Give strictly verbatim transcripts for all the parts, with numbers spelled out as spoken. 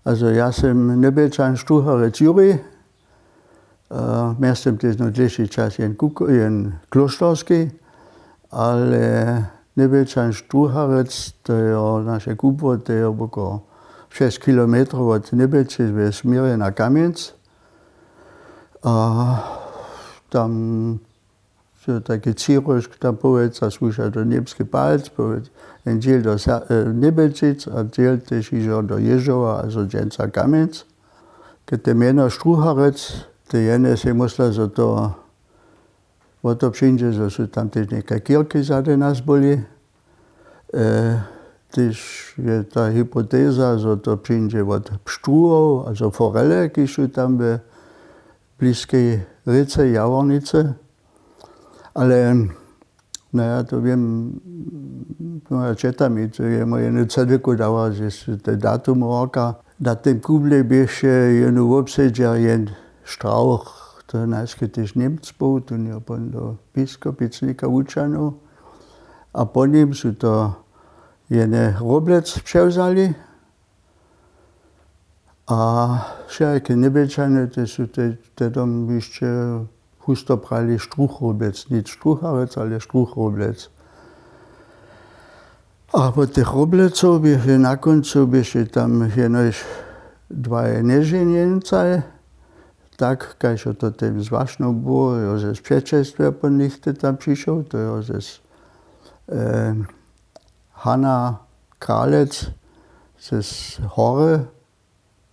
Also ja sym Njebjelčan Štrucharec Juri, mjeztym tež no dlěši čas jen klóšterski, ale Njebjelčan Štrucharec to jo naše kupło, to jo boko šesć kilometrow wot Njebjelčic we směrje na Kamjenc. A tam so taki třiróžk tam powěc a słuša do Němski Palc, powěc, jen dźěl do Njebjelčic a dźěl tež hižo do Jěžowa a zo dźensa Kamjenc. Ke te mjeno Štrucharec, te jene sej mysla, zo to wo to přińdźe, zo su tam tež někaj kirki zady nas byli. Tež je ta hypoteza, zo to přińdźe wot pštruhow a zo forele, kiž su tam we bliskej rěce Jawornicy. Ale no ja to wěm, moja ćeta mi to je mojenu cedyku dała, žež te datumy horka na tym kublej běše jenu wobsedźa jen Strauch, to je najskrětež Němc był, tón je pon do Biskopicnika wućahnył. A po nim su to jene Roblec přewzali. A wšelake Njebjelčany te su tedom hišće husto prali Štruchroblec, nic Štrucharec, ale Štruchroblec. A wot tych Roblecow běše na kóncu běše tam jenož dwaje nježenjeńcaj, tak kaž jo to tej zwašno było, jo zes přećelstwje po nich te tam přišoł, to jo zes Hana Kralec zes Hory,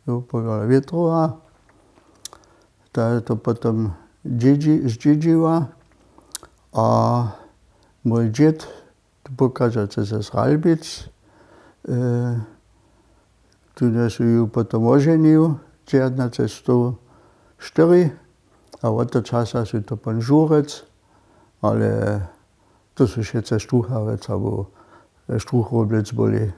jo powiada Wětrowa. Ta je to potom zdźědźiła. A mój dźěd, tu pokažace zes Ralbic, tu su ju potom woženił dźewjatnacestow štyri. A wot to časa su to pon Žurec, ale to su wšetce Štrucharec abo Štruchroblec byli.